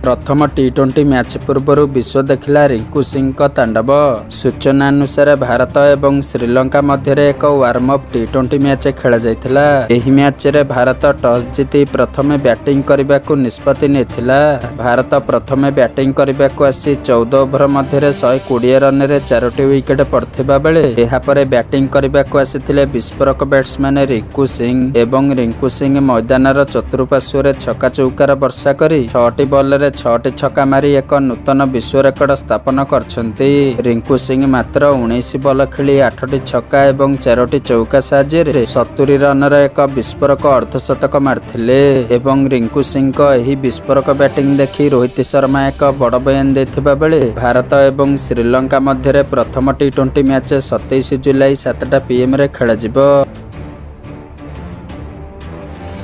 ପ୍ରଥମ ଟି-20 ମ୍ୟାଚ୍ ପୂର୍ବରୁ ବିଶ୍ୱ ଦେଖିଲା ରିଙ୍କୁ ସିଂଙ୍କ ତାଣ୍ଡବ। ସୂଚନାନୁସାରେ, ଭାରତ ଏବଂ ଶ୍ରୀଲଙ୍କା ମଧ୍ୟରେ ଏକ ୱାର୍ମ ଅପ୍ ଟି-20 ମ୍ୟାଚ୍ ଖେଳାଯାଇଥିଲା। ଏହି ମ୍ୟାଚରେ ଭାରତ ଟସ୍ ଜିତି ପ୍ରଥମେ ବ୍ୟାଟିଂ କରିବାକୁ ନିଷ୍ପତ୍ତି ନେଇଥିଲା। ଭାରତ ପ୍ରଥମେ ବ୍ୟାଟିଂ କରିବାକୁ ଆସି 14 ଓଭର ମଧ୍ୟରେ 120 ରନରେ ଚାରୋଟି ୱିକେଟ୍ ପଡ଼ିଥିବା ବେଳେ, ଏହାପରେ ବ୍ୟାଟିଂ କରିବାକୁ ଆସିଥିଲେ ବିସ୍ଫୋରକ ବ୍ୟାଟ୍ସମ୍ୟାନ୍ ରିଙ୍କୁ ସିଂ ଏବଂ ରିଙ୍କୁ ସିଂ ମଇଦାନର ଚତୁଃପାର୍ଶ୍ୱରେ ଛକା ଚୌକାର ବର୍ଷା କରି ଛଅଟି ବଲରେ ଛଅଟି ଛକା ମାରି ଏକ ନୂତନ ବିଶ୍ୱ ରେକର୍ଡ ସ୍ଥାପନ କରିଛନ୍ତି। ରିଙ୍କୁ ସିଂ ମାତ୍ର 19 ବଲ ଖେଳି ଆଠଟି ଛକା ଏବଂ ଚାରୋଟି ଚୌକା ସାହାଯ୍ୟରେ 70 ରନର ଏକ ବିସ୍ଫୋରକ ଅର୍ଦ୍ଧଶତକ ମାରିଥିଲେ ଏବଂ ରିଙ୍କୁ ସିଂଙ୍କ ଏହି ବିସ୍ଫୋରକ ବ୍ୟାଟିଂ ଦେଖି ରୋହିତ ଶର୍ମା ଏକ ବଡ଼ ବୟାନ ଦେଇଥିବା ବେଳେ, ଭାରତ ଏବଂ ଶ୍ରୀଲଙ୍କା ମଧ୍ୟରେ ପ୍ରଥମ ଟି-20 ମ୍ୟାଚ୍ 27 ଜୁଲାଇ 7ଟା ପିଏମ୍ରେ ଖେଳାଯିବ।